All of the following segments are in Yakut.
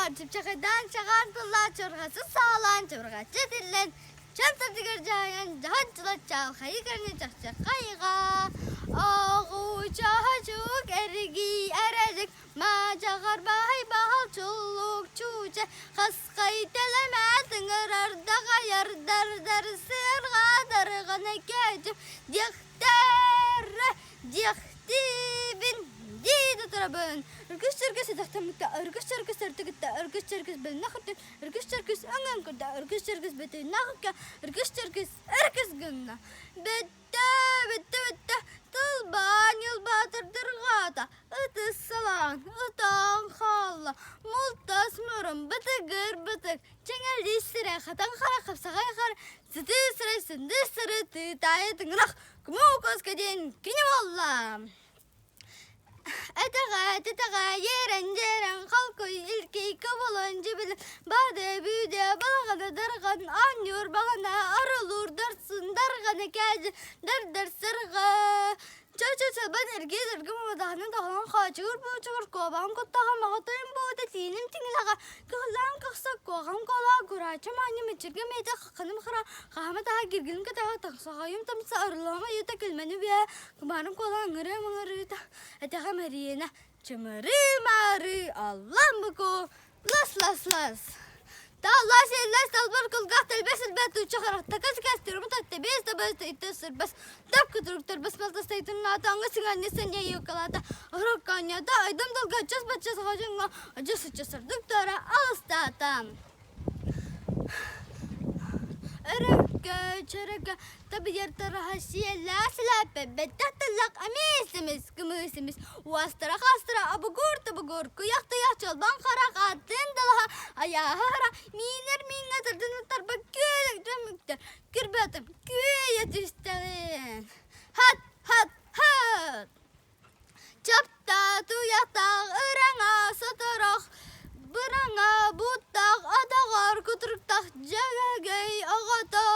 Чыпчахайдаан, чыпчахайдаан чаҕаан тыллаан чурҕасы саалаан чурҕаччы этиллэн чан сырдыгар дьаһайан дьаһан чылат чаалхайы көрүнэ чахчахайга оҕучаһачук эргий эрэдик маачаҕар баһай баһал чуллук чууча хасхай тэлэмэ тыҥырар даҕайар дардар сыарҕа дарҕана көөчүм диэхтэрэ диэхтиибин дии да турабын. Өргүс-чөргүс өтөхтөммүккэ, өргүс-чөргүс өртүгүттэ, өргүс-чөргүс бөлүнэх үрдүн, өргүс-чөргүс өҥөн көрдө, өргүс-чөргүс бөтүннэх үккэ, өргүс-чөргүс өргүс гынна. Бүттэ, бүттэ, бүттэ, тылбаан ньылбаатырдырҕаата, ытыс салаан, ытаан хаалла, мултас мурун, бытыгыр бытык, чэҥэлис сирэ, хатан хара, хапсаҕай хара, сытыы сырай, сындыы сыры, тыытаайы тыҥырах, Кумукуска диэн кини буолла. Этэҕэ, тэтэҕэ, иэрэн-дьиэрэн, халкый, илкий, кыбылын, дьибилин, бады, бүүдэ, балаҕаны, дарҕан, оонньуур, баҕана, арылуур, дарсын, дарҕаны, кээдьи, дардар, сырҕа. Чо-чо-чолбон эргиэ дыргым удаһаны доһоон хоочугур буучугур куобаҕым куттаҕа моҕотойум буута тииним тиҥилэҕэ кыһыллаан көхсө куоҕам куолаа курааччы маанньа мүччүргэ миэтэ хахханым хара хаһама таһа гиргилим кэтэҕэ тахсаҕайым тамса арыллаҕым айыта килмэни үө кумаарым куолаа ыҥырыам ыҥырыыта этэҕэ мэриэнэ чымырыы маары аллам буку Лас лас лас. Таллас эллэс талбар кулгаах тэлбэс илбэт тучча харахтакас кэс түрүм татты бес табас иттэ сырбас тап кутуруктар бас малтас тайтыннаата аңы сыҥанньы сэньэ юкалаата орокканньата айдам далга час баччас хожуҥҥа адьас ычча сырдык туора алыстаата. Өрөккө, чөрөкө, табыйар тараһа сиэллээх силээппэ, бэттэх тыллах эмиэс-эмис, кымыс-эмис, уостара хастара абыгуур-табыгуур, куйах-туйах чолбон харах атын далаһа, айааһа хара, миинэр мииҥҥэ тардын тарба күөлүк түмүктэр, күрбэтим күөйэ түстэҕин. Хат, хат, хат! Чапта туйахтаах ыраҥа соторох, быраҥа буттах атаҕар кутуруктах дьөгөгөй оҕото.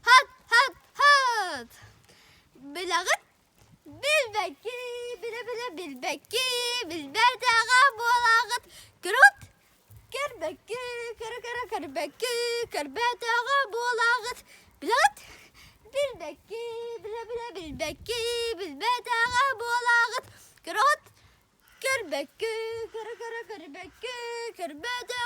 Хат, хат, хат! Билэҕит? Билбэкки, билэ-билэ билбэкки, билбэтэҕэ буолаҕыт. Көрөҕүт? Көрбөккү, көрө-көрө көрбөккү, көрбөтөҕө буолаҕыт. Билэҕит? Билбэкки, билэ-билэ билбэкки, билбэтэҕэ буолаҕыт. Көрөҕүт? Көрбөккү, көрө-көрө көрбөккү, көрбөтөҕө.